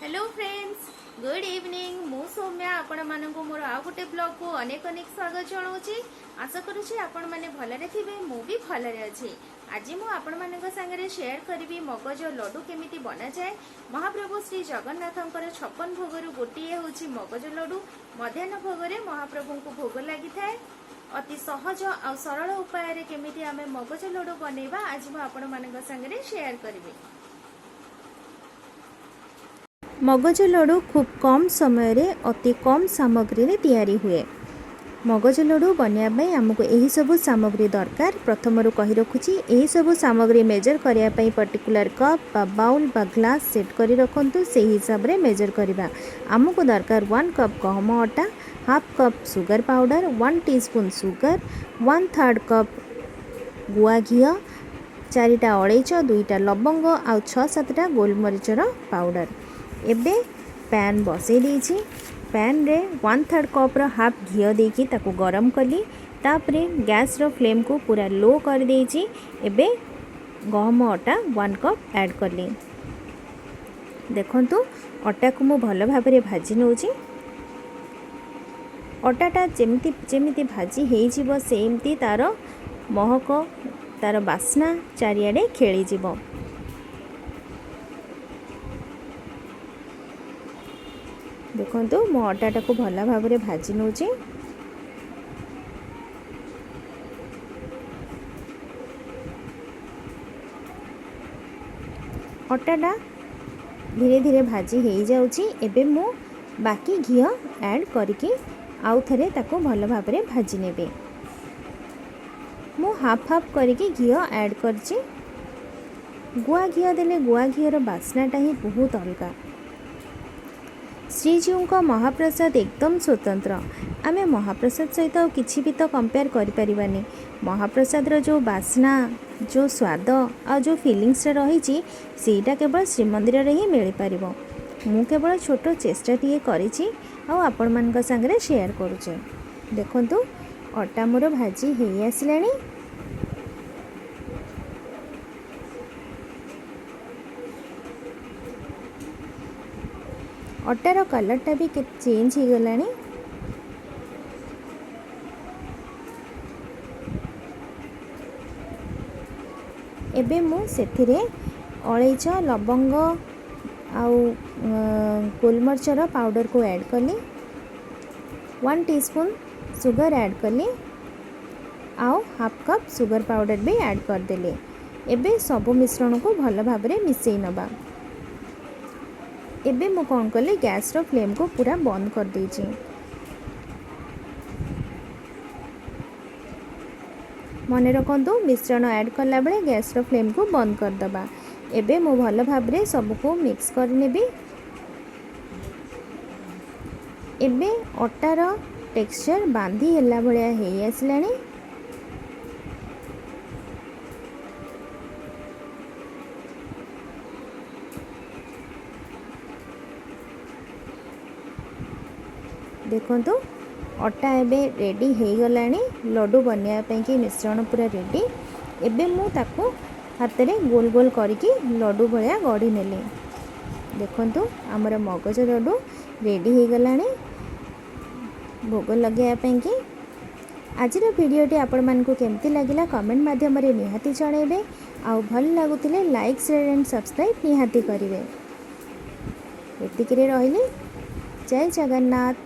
Hello friends, good evening. ମୁଁ ସୌମ୍ୟା, ଆପଣମାନଙ୍କୁ ମୋର ଆଉ ଗୋଟେ ବ୍ଲଗ୍କୁ ଅନେକ ଅନେକ ସ୍ୱାଗତ ଜଣାଉଛି। ଆଶା କରୁଛି ଆପଣମାନେ ଭଲରେ ଥିବେ। ମୁଁ ବି ଭଲରେ ଅଛି। ଆଜି ମୁଁ ଆପଣମାନଙ୍କ ସାଙ୍ଗରେ ସେୟାର କରିବି ମଗଜ ଲଡୁ କେମିତି ବନାଯାଏ। ମହାପ୍ରଭୁ ଶ୍ରୀ ଜଗନ୍ନାଥଙ୍କର 56 ଭୋଗରୁ ଗୋଟିଏ ହେଉଛି ମଗଜ ଲଡୁ। ମଧ୍ୟାହ୍ନ ଭୋଗରେ ମହାପ୍ରଭୁଙ୍କୁ ଭୋଗ ଲାଗିଥାଏ। ଅତି ସହଜ ଆଉ ସରଳ ଉପାୟରେ କେମିତି ଆମେ ମଗଜ ଲଡୁ ବନେଇବା, ଆଜି ମୁଁ ଆପଣମାନଙ୍କ ସାଙ୍ଗରେ ସେୟାର କରିବି। ମଗଜ ଲଡ଼ୁ ଖୁବ୍ କମ୍ ସମୟରେ ଅତି କମ୍ ସାମଗ୍ରୀରେ ତିଆରି ହୁଏ। ମଗଜ ଲଡ଼ୁ ବନେଇବା ପାଇଁ ଆମକୁ ଏହିସବୁ ସାମଗ୍ରୀ ଦରକାର। ପ୍ରଥମରୁ କହି ରଖୁଛି, ଏହିସବୁ ସାମଗ୍ରୀ ମେଜର କରିବା ପାଇଁ ପର୍ଟିକୁଲାର କପ୍ ବା ବାଉଲ୍ ବା ଗ୍ଲାସ୍ ସେଟ୍ କରି ରଖନ୍ତୁ, ସେହି ହିସାବରେ ମେଜର କରିବା। ଆମକୁ ଦରକାର 1 କପ୍ ଗହମ ଅଟା, half cup sugar powder, 1 teaspoon sugar, 1/3 cup ଗୁଆ ଘିଅ, ଚାରିଟା ଅଳେଇଚ, ଦୁଇଟା ଲବଙ୍ଗ ଆଉ ଛଅ ସାତଟା ଗୋଲମରିଚର ପାଉଡ଼ର। ଏବେ ପ୍ୟାନ୍ ବସେଇ ଦେଇଛି। ପ୍ୟାନ୍ରେ 1/3 କପ୍ର ହାଫ୍ ଘିଅ ଦେଇକି ତାକୁ ଗରମ କଲି। ତାପରେ ଗ୍ୟାସ୍ର ଫ୍ଲେମ୍କୁ ପୁରା ଲୋ କରିଦେଇଛି। ଏବେ ଗହମ ଅଟା 1 କପ୍ ଆଡ଼୍ କଲି। ଦେଖନ୍ତୁ, ଅଟାକୁ ମୁଁ ଭଲ ଭାବରେ ଭାଜି ନେଉଛି। ଅଟାଟା ଯେମିତି ଯେମିତି ଭାଜି ହେଇଯିବ, ସେମିତି ତା'ର ମହକ, ତା'ର ବାସ୍ନା ଚାରିଆଡ଼େ ଖେଳିଯିବ। ଦେଖନ୍ତୁ, ମୁଁ ଅଟାଟାକୁ ଭଲ ଭାବରେ ଭାଜି ନେଉଛି। ଅଟାଟା ଧୀରେ ଧୀରେ ଭାଜି ହେଇଯାଉଛି। ଏବେ ମୁଁ ବାକି ଘିଅ ଆଡ଼୍ କରିକି ଆଉ ଥରେ ତାକୁ ଭଲ ଭାବରେ ଭାଜି ନେବି। ମୁଁ ହାଫ୍ ହାଫ୍ କରିକି ଘିଅ ଆଡ଼୍ କରିଛି। ଗୁଆ ଘିଅ ଦେଲେ ଗୁଆ ଘିଅର ବାସ୍ନାଟା ହିଁ ବହୁତ ଅଲଗା। ଶ୍ରୀଜୀଉଙ୍କ ମହାପ୍ରସାଦ ଏକଦମ ସ୍ୱତନ୍ତ୍ର। ଆମେ ମହାପ୍ରସାଦ ସହିତ ଆଉ କିଛି ବି ତ କମ୍ପେୟାର କରିପାରିବାନି। ମହାପ୍ରସାଦର ଯେଉଁ ବାସ୍ନା, ଯେଉଁ ସ୍ୱାଦ ଆଉ ଯେଉଁ ଫିଲିଙ୍ଗସଟା ରହିଛି, ସେଇଟା କେବଳ ଶ୍ରୀମନ୍ଦିରରେ ହିଁ ମିଳିପାରିବ। ମୁଁ କେବଳ ଛୋଟ ଚେଷ୍ଟାଟିଏ କରିଛି ଆଉ ଆପଣମାନଙ୍କ ସାଙ୍ଗରେ ସେୟାର କରୁଛି। ଦେଖନ୍ତୁ, ଅଟା ମୋର ଭାଜି ହେଇ ଆସିଲାଣି। ଅଟାର କଲର୍ଟା ବି କେତେ ଚେଞ୍ଜ ହେଇଗଲାଣି। ଏବେ ମୁଁ ସେଥିରେ ଅଳେଇଚ, ଲବଙ୍ଗ ଆଉ ଗୋଲମରିଚର ପାଉଡ଼ରକୁ ଆଡ଼୍ କଲି। 1 ଟି ସ୍ପୁନ୍ ସୁଗର ଆଡ଼୍ କଲି ଆଉ ହାଫ୍ କପ୍ ସୁଗର ପାଉଡ଼ର ବି ଆଡ଼୍ କରିଦେଲି। ଏବେ ସବୁ ମିଶ୍ରଣକୁ ଭଲ ଭାବରେ ମିଶାଇ ନେବା। ଏବେ ମୁଁ କ'ଣ କଲି, ଗ୍ୟାସ୍ର ଫ୍ଲେମ୍କୁ ପୁରା ବନ୍ଦ କରିଦେଇଛି। ମନେ ରଖନ୍ତୁ, ମିଶ୍ରଣ ଆଡ଼୍ କଲାବେଳେ ଗ୍ୟାସ୍ର ଫ୍ଲେମ୍କୁ ବନ୍ଦ କରିଦେବା। ଏବେ ମୁଁ ଭଲ ଭାବରେ ସବୁକୁ ମିକ୍ସ କରିନେବି। ଏବେ ଅଟାର ଟେକ୍ସଚର୍ ବାନ୍ଧି ହେଲା ଭଳିଆ ହେଇ ଆସିଲାଣି। ଦେଖନ୍ତୁ, ଅଟା ଏବେ ରେଡ଼ି ହେଇଗଲାଣି। ଲଡ଼ୁ ବନେଇବା ପାଇଁକି ମିଶ୍ରଣ ପୁରା ରେଡ଼ି। ଏବେ ମୁଁ ତାକୁ ହାତରେ ଗୋଲ ଗୋଲ କରିକି ଲଡ଼ୁ ଭଳିଆ ଗଢ଼ି ନେଲି। ଦେଖନ୍ତୁ, ଆମର ମଗଜ ଲଡ଼ୁ ରେଡ଼ି ହେଇଗଲାଣି ଭୋଗ ଲଗାଇବା ପାଇଁକି। ଆଜିର ଭିଡ଼ିଓଟି ଆପଣମାନଙ୍କୁ କେମିତି ଲାଗିଲା, କମେଣ୍ଟ ମାଧ୍ୟମରେ ନିହାତି ଜଣାଇବେ। ଆଉ ଭଲ ଲାଗୁଥିଲେ ଲାଇକ୍, ସେୟାର ଆଣ୍ଡ ସବସ୍କ୍ରାଇବ୍ ନିହାତି କରିବେ। ଏତିକିରେ ରହିଲି। ଜୟ ଜଗନ୍ନାଥ।